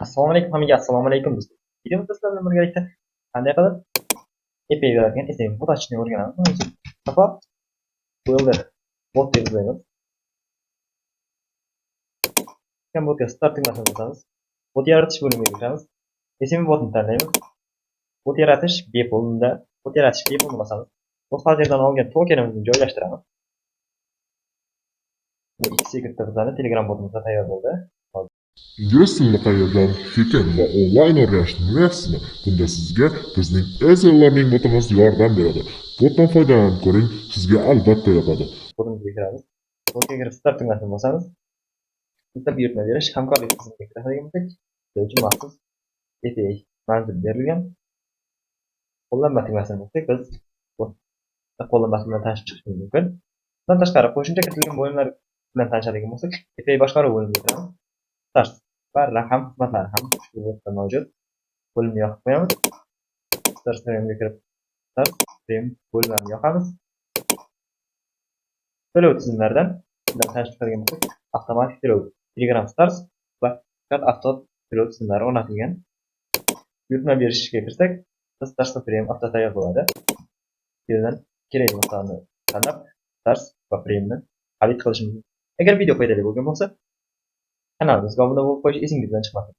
Assalomu alaykum hammaga, assalomu alaykum. Biz videomizda sizlar bilan birgalikda qanday qilib API beradigan SMS bot ochishni o'rganamiz. Buning uchun Safa Builder bot deb izlaymiz. Chiqqan botga Start tugmasini bosamiz. Bot yaratish bo'limiga kiramiz. SMS botni tanlaymiz. Bot yaratish bepulda, bot yaratish bepulni bosamiz. Bot hozirdan olgan tokenimizni joylashtiramiz. 2 sekundda bizlarni Telegram botimizda tayyor bo'ldi. Ingliz tilini qayerdan tekin va onlayn o'rganishni bilmayapsizmi? Bunda sizga bizning Easy Learning botimiz yordam beradi. Botdan foydalanib ko'ring, sizga albatta yoqadi. Botimizga kiramiz. Botga kirib, Start tugmasini bosamiz. Bitta buyurtma berish, hamkorlik qismiga kiradigan bo'lsak, biz uchun maxsus API manzil berilgan. Qo'llanma tugmasini bossak, biz bot qo'llanmasi bilan tanishib chiqishimiz mumkin. Bundan tashqari, qo'shimcha kiritilgan bo'limlar bilan tanishadigan bo'lsak, API boshqaruv bo'limiga kiramiz. Stars va raqam xizmatlari ham ushbu botda mavjud. Bo'limni yoqib qo'yamiz. Stars Premiumga kirib, Stars Premium bo'limlarini yoqamiz. To'lov tizimlaridan bilan tanishib chiqadigan bo'lsak, avtomatik to'lov, Telegram Stars va Card Avto to'lov tizimlari o'rnatilgan. Buyurtma berishga kirsak, biz Stars va Premium avto tayyor bo'ladi. Bu yerdan kerakli miqdorni tanlab, Stars va Premiumni xarid qilishimiz mumkin. Agar video foydali bo'lgan bo'lsa, kanalimizga obuna bo'lib qo'yish esingizdan chiqmasin.